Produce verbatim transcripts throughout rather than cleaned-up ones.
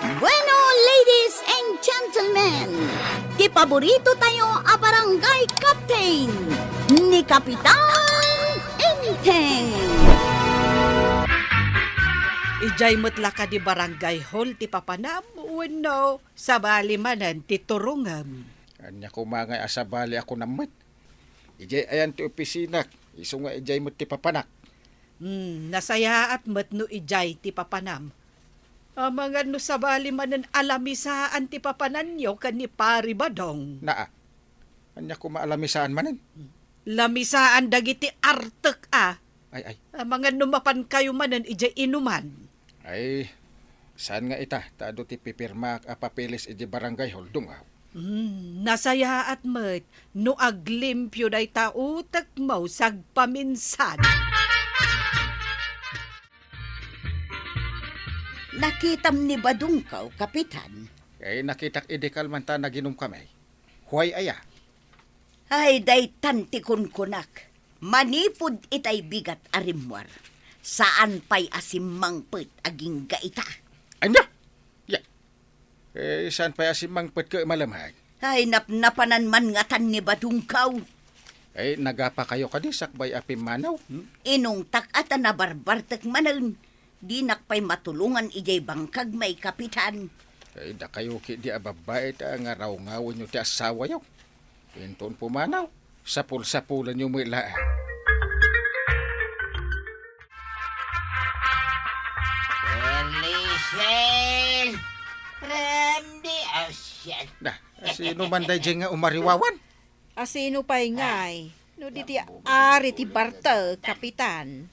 Bueno, ladies and gentlemen, ti paborito tayo a barangay captain, ni Kapitan Enteng. Idiay met la kadi barangay hall ti papanam wenno sabali manen ti turongem? Ania koma nga a sabali a kunam met? Idiay ayan ti opisinak, isu nga idiay met ti papanak. Hmm, nasayaat met no idiay ti papanam. Amangan no sabali manen a lamisaan ti papananyo ken ni Pari Badong. Naa. Ania koma a lamisaan manen? Lamisaan dagiti artek a. Ay, ay. Amangan no mapankayo manen idiay inuman. Ay, saan nga ita, ta adu ti pipirmaak a papeles idiay barangay hall, dungaw. Hmm, nasayaat met no aglimpio dayta utekmo sagpaminsan. Nakitam ni Badungkaw, Kapitan. Eh, nakitak idi kalman ta naginumkami. Huay aya? Ay, daytan ti kunkunak. Manipud itay bigat a rimmuar, saan pay a simmangpet agingga ita. Ania? Ya. Eh, saan pay a simmangpet ket malamag? Ay, napnapanan man ngatan ni Badungkaw. Eh, nagapakayo kadi sakbay a pimmanaw? Hmm? Inungtak a ta nabarbartek manen. Dinak pay matulongan idiay bangkagmi, Kapitan. Ay, dakayo ketdi a babbai ta nga rawngawenyo ti asawayo. Inton pumanaw, sapul-sapulanyo met laeng. Perlisel! Randy, oh, shit. Na, sino man daydiay nga umariwawan? A sino pay ngay? No di ti ari ti bartek, Kapitan.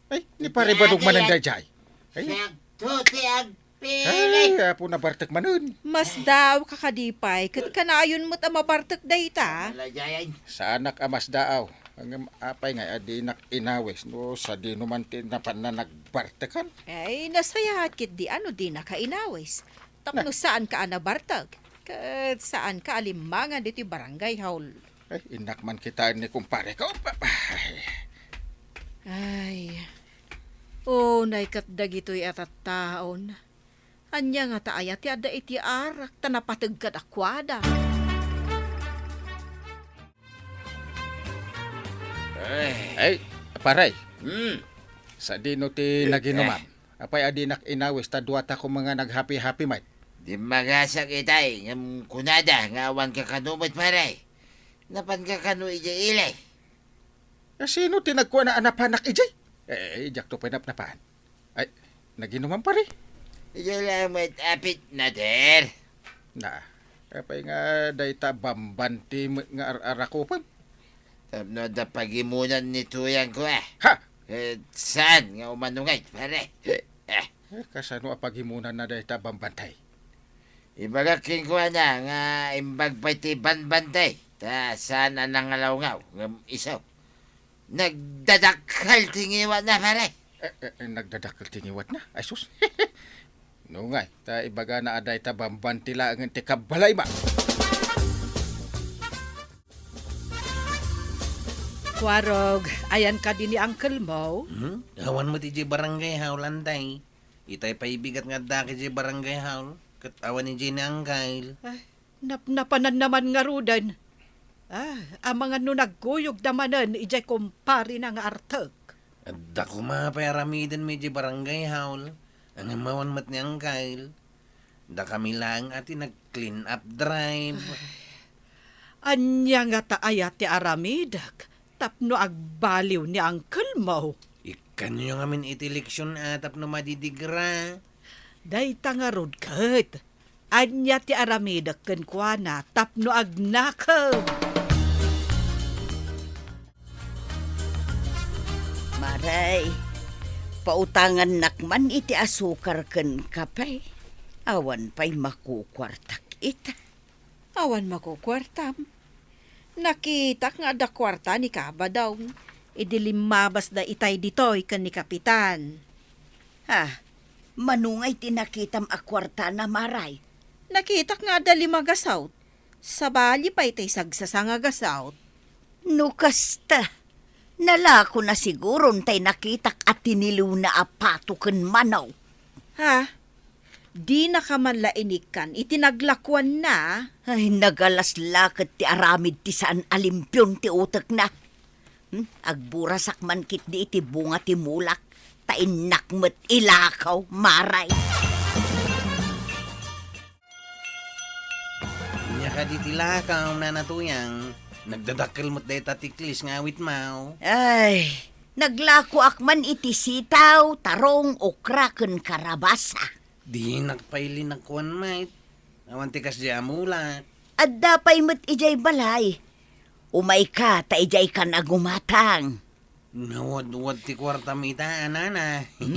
Ay, ni Pare Badong manen daydiay. Ay. Sakto ti agpili. Ay, apo na bartek manen. Masdaawka kadi pay, ket kanayon met a mabartek dayta. Saanak a masdaaw. Ngem apay ngay a dinak inawis no sadino man ti napanna nagbartekan? Ay, nasayaat ketdi a no dinaka inawis. Tapno saanka a nabartek, ket saanka a limmangan ditoy barangay hall. Ay, innak man kitaen ni kumpareko. Ay. Ay, unay ket dagitoy a tattaon. Ania ngata aya ti adda iti arak ta napateg kad a kuada? Ay. Ay, pare. Hmm. Sadino ti naginumam? Apay a dinak inawis ta duata koma nga naghapi-hapi met? Dimmagasak itay, ngem kunada nga awan kakano met, pare. Napanka kano idiay ili? A sino ti nagkuana a napanak idiay? Eh, diakto pay napnapan. Ay, naginumam, pare? Idiay laeng met apit, nader. Na, apay nga dayta bambanti met nga ar-arakupem? Tapno adda pagimunan ni tuyangko, eh. Ha? Eh, saan nga umano ngay, pare? Eh. Eh, kasano a pagimunanna dayta bambanti? Ibagak kenkuana nga imbag pay ti bambanti, ta saan a nangalawngaw, ngem isu. Nagdadakkel ti ngiwatna, pare. Eh, eh, eh, nagdadakkel ti ngiwatna? Ay, sus. Nungay, ta ibagana a dayta bambanti laengen ti kabbalayma. Kuarog, ayan kadi ni uncle mo? Hmm? Awan met idiay barangay hall, Anday. Itay pay bigat nga adda idiay barangay hall, ket awan idiay ni uncle. Ay, napnapananna man ngaruden. Ah, amangan no nagkuyogda manen idiay kumparena nga artek. Adda koma pay aramidenmi idiay barangay hall, ngem awan met ni uncle. Dakami laeng a ti nag-clean up drive. Ay, ania ngata aya ti aramidek tapno agbaliw ni uncle mo? Ikkanyo ngamin iti leksyon a tapno madidigra. Dayta ngarud ket, ania ti aramidek kenkuana tapno agnakem? Maray, pautangannak man iti asukar ken kape. Awan pay makukuartak ita. Awan makukuartam. Nakitak nga adda kuarta ni Kabadong idi limmabasda itay ditoy ken ni Kapitan. Ah, mano ngay ti nakitam a kuartana, Maray? Nakitak nga adda lima gasawt. Sabali pay tay sagsasanga gasawt. No kasta, nalako na siguron tay nakitak a tiniliwna a pato ken manaw. Ha? Dinaka man la inikkan iti naglakuanna. Ay, nagalas la ket ti aramid ti saan a limpion ti utekna. Hmm? Agburasak man ketdi iti bunga ti mulak, ta innak met ilakaw, maray. Ania kadi ti lakaw, Nana Tuyang? Nagdadakkel met dayta tiklis nga awitmo. Ay, naglakoak man iti sitaw, tarong, okra, ken karabasa. Dinak pay linakuan met. Awan ti kasdiay a mulak. Adda pay met idiay balay. Umayka, ta idiaykan a gumatang. Nawadwad ti kuartam ita, a nana. Hmm?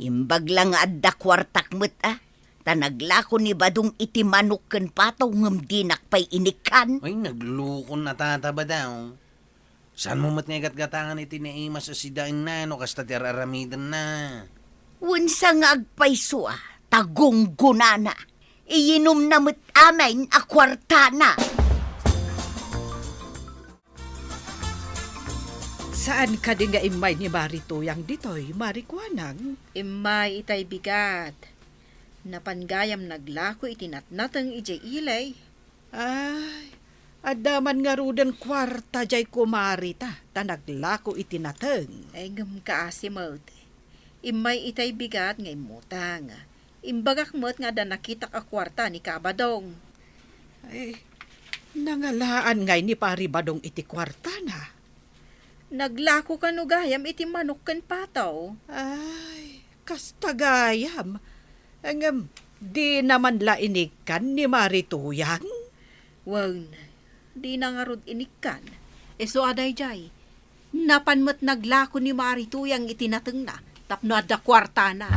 Imbag la nga adda kuartak met, a. Ta naglako ni Badong iti manok ken pataw ngem dinak pay inikkan. Ay, naglukon a tata Badong. Saanmo met nga igatgatangan iti naimas a sidaenna no kasta ti ar-aramidenna? Wen sa nga agpayso a, ta gunggonana. Iyinomna met amin a kuartana. Saan kadi nga immay ni Mari Tuyang ditoy, Mari Kuanang? Immay itay bigat. Napan gayam naglako iti natnateng idiay ili. Ay, adda man ngaruden kuarta diay kumarita, ta naglako iti nateng. Ay, ngem kaasi met. Immay itay bigat nga immutang. Imbagak met nga adda nakitak a kuarta ni Ka Badong. Ay, nangalaan ngay ni Pari Badong iti kuartana? Naglako kano gayam iti manok ken pataw. Ay, kasta gayam. Ngem, dina man la inikkan ni Mari Tuyang? Wen, dina ngarud inikkan. Isu a daydiay, napan met naglako ni Mari Tuyang iti natengna tapno adda kuartana.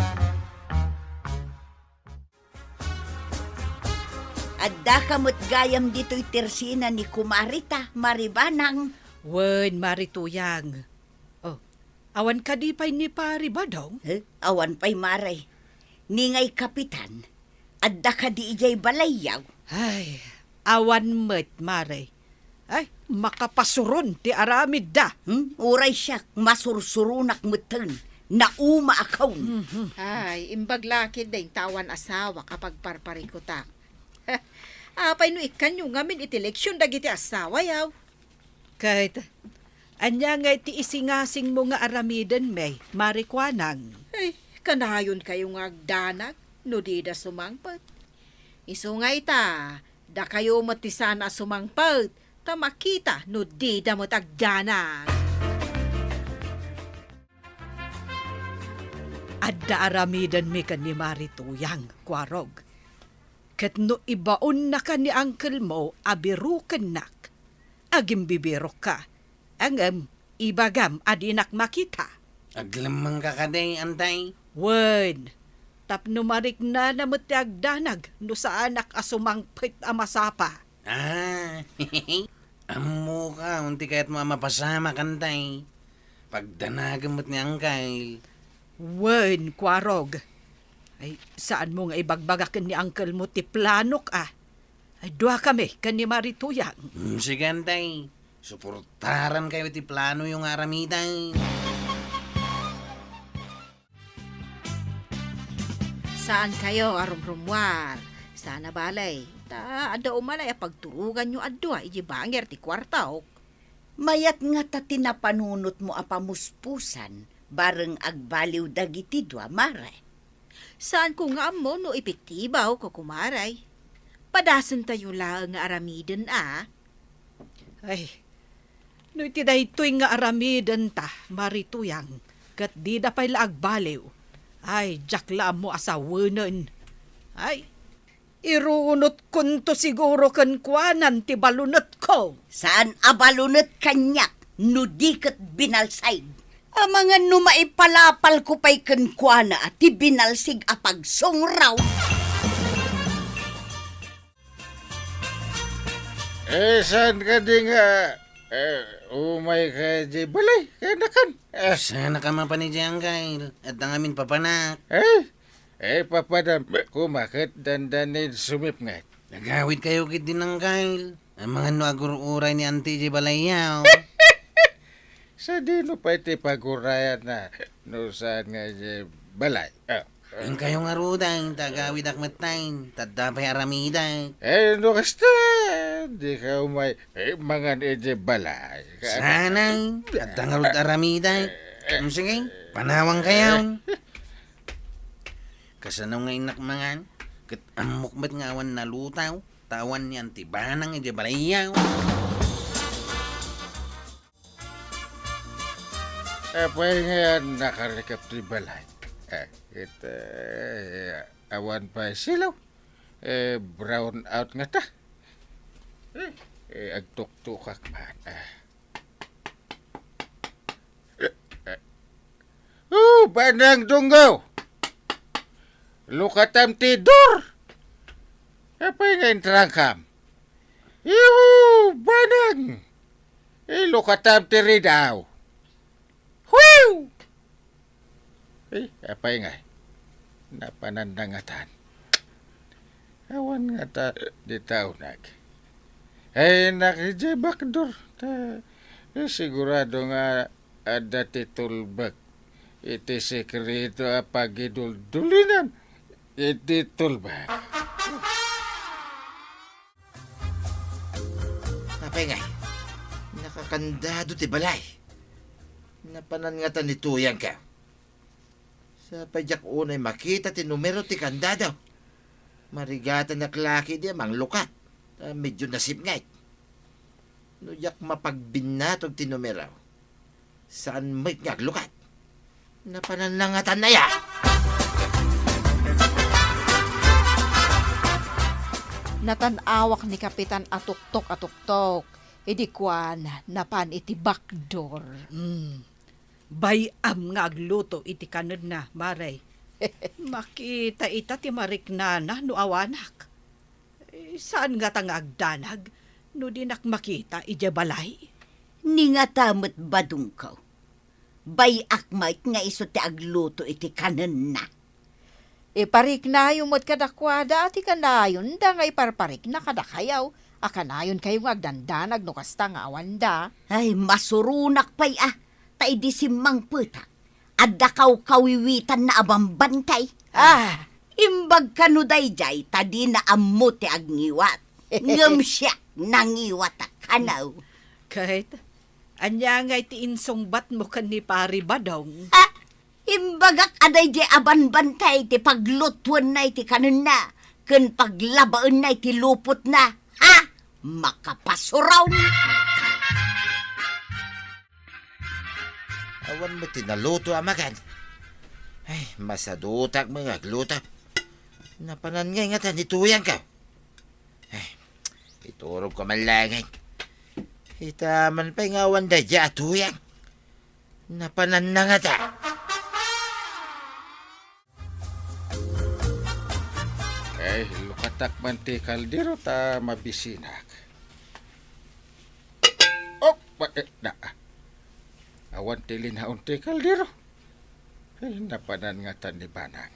Addaka met gayam ditoy tersina ni kumarita, Mari Banang. Wen, Mari Tuyang. Oh, awan kadi pay ni Pari Badong? Eh, awan pay, Mare. Ni ngay kapitan, adda kadi idiay balayyo? Ay, awan met, Mare. Ay, makapasuron ti aramidda. Hmm? Uray siak, masursuronak metten. Nauma a kaon. Mhm. Ay, imbag la ketdi inta awan asawak a pagparparikutak. Apay no ikkanyo ngamin iti leksion dagiti asawayo? Ket, ania ngay ti isingasingmo nga aramiden, Mari Kuanang? Ay, kanayonkayo nga agdanag no dida sumangpet. Isu nga ita, dakayo met ti saan a sumangpet, ta makita no dida met agdanag. Adda aramidenmi ken ni Mari Tuyang, Kuarog. Ket no ibaonnaka ni angkelmo a birukennak, agimbibirokka, ngem ibagam a dinak makita. Aglemmengka kadi, Antay? Wen, tapno mariknana met ti agdanag no saanak a sumangpet a masapa. Ah, ammoka, unti kayatmo a mapasamak, Antay. Pagdanagem met ni Angkel. Wen, Kuarog. Ay, saanmo nga ibagbaga ken ni angkelmo ti planok, a? Ay, duakami ken ni Mari Tuyang. Hmm, sige, Antay. Suportarankayo iti planoyo nga aramiden. Saankayo a rumrummuar. Saan a bale, ta adda umanay a pagturoganyo a dua idiay bangir ti kuartaok. Mayat ngata ti napanunotmo a pamuspusan, bareng agbaliw dagiti dua, Mare. Saanko nga ammo no ipitibaw ko, kumare. Padasentayo laeng nga aramiden, a. Ay, no iti daytoy nga aramidenta, Mari Tuyang, ket dida pay la agbaliw. Ay, diak la ammo a sawenen. Ay, irunotkonto siguro kenkuanan ti balunetko. Saan a balunet kaniak no di ket binalsig. Amangan no maipalapalko pay kenkuana ti binalsig a pagsungraw. Eh, saan kadi nga, eh, umayka idiay balay, kanakan? Eh. Saanak a mapan idiay, Angkel. Adda ngamin papanak. Eh? Eh, papadam, koma ket dandanin sumipnget. Nagawidkayo ketdin, Angkel. Amangan no agur-uray ni Auntie idiay balayyo. Sadino pay ti pagurayanna no saan nga idiay balay? Ah. Inkayo ngaruden, ta agawidak metten, ta adda pay aramidek. Eh, no kasta, dika umay, eh, mangan iti balay. Sanay, adda ngarud aramidek. Mm, sige, panawankayon. Kasano nga innak mangan? Ket ammok met nga awan naluto, ta awan ni Auntie Banang iti balayyo. Apay nga nakarikap ti balay? Eh, ket, eh, awan pay silaw. Eh, brown out ngata. Eh, eh, agtuktukak man. Ah. Eh, eh. Oh, Banang Dunggaw! Lukatam ti door! Apay nga intrangkam? Yuhu, Banang! Ilukatam ti ridaw. Whew! Eh, apay nga? Napanan na ngatan. Awan ngata di taunag. Ay, nakijay bakdor. Ta, eh, sigurado nga adda ti tulbek. Iti sekreto a pagiduldulinan. Iti tulbek. Apay ngay, nakakandado ti balay. Napanan ngata ni Tuyangko. Sapay diak unay makita ti numero ti kandado. Marigatanak la ketdi a manglukat. Ta medyo nasipnget. No diak mapagbinnatog ti numero, saan met nga aglukat. Napanan na ngatan aya. Natan-awak ni Kapitan a tuktok a tuktok. Idi kuan, napan iti bakdor. Mm. Bay-am nga agluto iti kanenna, Mare. Makita ita ti mariknana no awanak. Eh, saan ngata nga agdanag no dinak makita idiay balay? Ni ngata met badongko. Bay-ak met nga isu ti agluto iti kanenna. Ipariknayo met kadakuada ti kanayonda nga iparparikna kadakayo a kanayonkayo nga agdandanag no kasta nga awanda. Ay, masuronak pay a, ta idi simmangpetak, adda kawkawiwitanna a bambantay. Ah! Imbag kano daydiay ta dina ammo ti agngiwat. Ngem siak, nangiwatak kano. Ket, ania ngay ti insungbatmo ken ni Pari Badong? Ah! Imbagak a daydiay a banbantay ti paglutuenna iti kanenna ken paglabaenna iti lupotna. Ha? Makapasuron! Awan met ti naluto a makan. Ay, masadutak nga agluto. Napanan ngay ngata ni Tuyangko. Ay, iturogko man laeng. Ita man pay nga awan daydiay a Tuyang. Napanan na ngata. Eh, lukatak man ti kaldero ta mabisinak. Oh, ba, eh, na, ah. Awan ti linaon ti kaldero. Eh, napanan ngata ni Banang.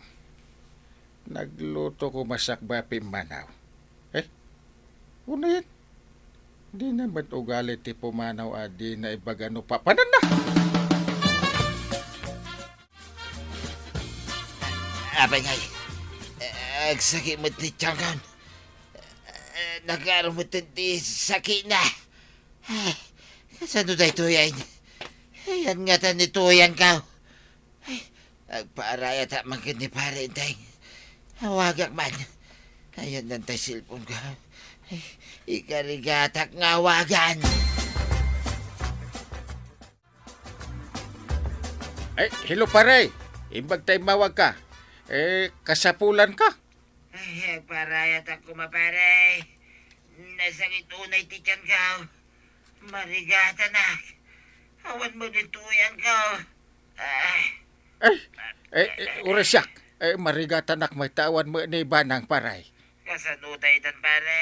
Nagluto ko masakba pimmanaw. Eh, unayen. Dina met ugali ti pumanaw a dina ibaga no papananna. Apay ngay, agsakit met ti tiangkon. Nagaro met ti sakitna. Ay, kasano daytoyen? Ayan ngata ni Tuyangko. Ay, agpaarayatak man ken ni Pare Enteng. Awagak man. Ayan nantay cellphone ko. Ay, ikarigatak nga awagan. Ay, hello, pare. Imbag ta immawag ka. Eh, kasapulan ka? Ay, agpaarayatak koma, pare. Nasakit unay ti tiangko. Marigatanak. Awan met ni Tuyangko. Ah. Ay, eh, eh, uray siak. Eh, marigatanak met ta awan met ni Banang, pare. Kasano daytan, pare?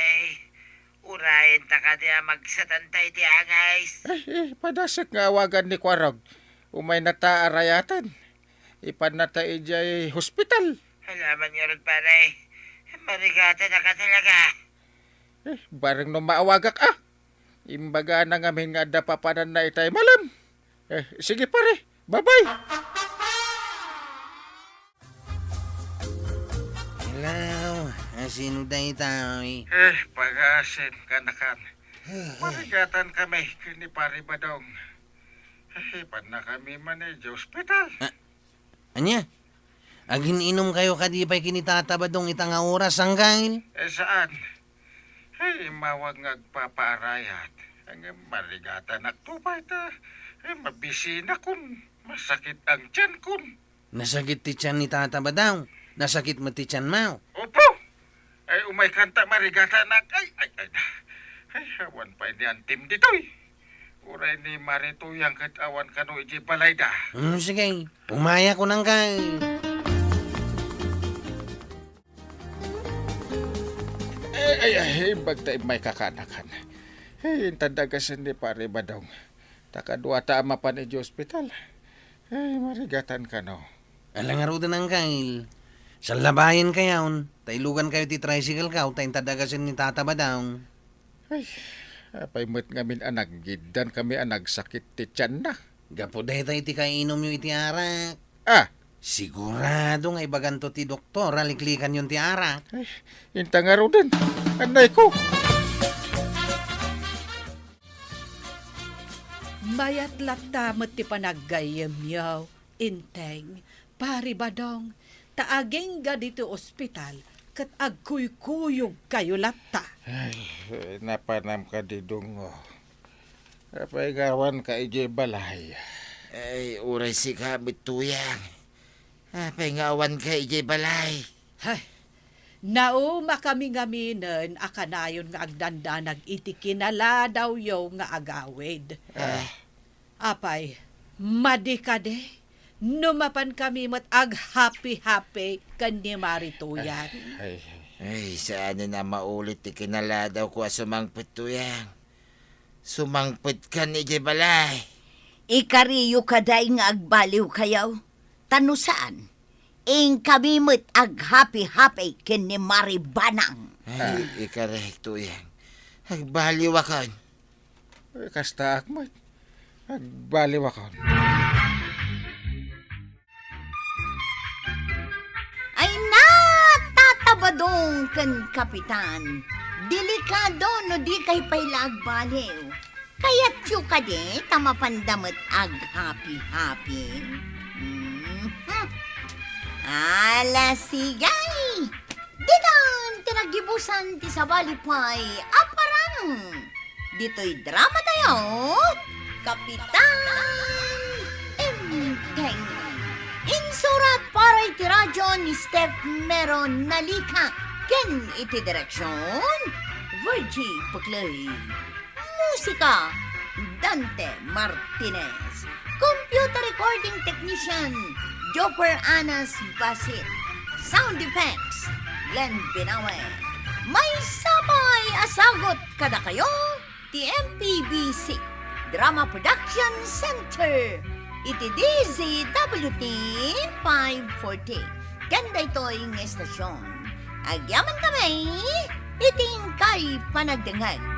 Urayenta kadi a magsatanta iti angis. Ay, eh, padasek nga awagan ni Kuarog. Umayna ta arayaten. Ipanna ta idiay hospital. Alaman ngarud, pare. Marigatanak a talaga. Eh, bareng no maawagak, ah. Imbagana ngamin nga adda papananna itay malem. Eh, sige, pare. Bye-bye. Hello, asino daytoy? Eh, pagasim, kanakan. Marigatan kami ken ni Pare Badong. Eh, pannakami man idiay ospital. Ah, ania? Agin-inumkayo kadi pay ken ni Tata Badong ita nga oras, Anggail? Eh, saan? Eh, immawag nga agpapaarayat. Ngem marigatanakto pay ta, eh, mabisinakon, masakit ang tiyankon. Nasakit ti tiyan ni Tata Badong? Nasakit met ti tiyanmo? Opo! Ay, umaykanta, marigatanak. Ay, ay, ay, da. Ay, awan pay ni Antim ditoy. Uray ni Mari Tuyang ket awan kano idiay balayda. Hmm, sige. Umayakon, Anggail. Ay, ay, ay, imbag ta immay kakanakan. Ay, intad dagasen ni Pare Badong. Ta kaduata a mapan idiay ospital. Ay, marigatan kano. Ala ngaruden, Anggail. Sallabayenkayon, ta ilugankayo ti tricycle-ko ta intad dagasen ni Tata Badong. Ay, apay met ngamin a naggiddan kami a nagsakit ti tianna? Gapu dayta iti kainumyo iti arak. Ah! Sigurado nga ibaganto ti doktor a liklikanyon ti arak. Ay, inta ngaruden. Annayko. Mayat latta met ti panaggayyemyo, Inteng, Pare Badong, ta agingga ditoy ospital ket agkuykuyogkayo latta. Ay, napanam kadi, Dungo? Apay nga awanka idiay balay? Ay, uray sika met, Tuyang. Apay nga awanka idiay balay? Hay, naumakami ngaminen a kanayon nga agdandanag iti kinaladawyo nga agawid. Ah. Apay, madi kadi no mapankami met aghappy-happy ken ni Mari Tuyang? Ay, ay. Ay, saanen a maulit ti kinaladawko a sumangpet, Tuyang. Sumangpetkan idiay balay. Ikariyo kadi nga agbaliwkayo? Ta no saan, inkami met aghappy-happy ken ni Mari Banang. Ay, ah, ikarek, Tuyang. Agbaliwakon. Eh, kastaak met. Agbaliwakon. Ay na, Tata Badong ken Kapitan. Delikado no dikay pay la agbaliw. Kayatyo kadi ta mapanda met aghappy-happy? Mhm. Ala, sige. Ditan ti naggibusan ti sabali pay a parang. Ditoy drama tayo, Kapitan Enteng. Insurat para iti radyo ni Steph Mero Nalica ken iti direksyon, Virgie Peclay. Musika, Dante Martinez. Computer recording technician, Jopper Anas Basit. Sound effects, Glenn Binawe. Maysa pay a sagut kadakayo ti M P B C Drama Production Center iti D Z W T five forty. Ken daytoy nga estasyon, agyaman kami iti inkay panagdengngeg.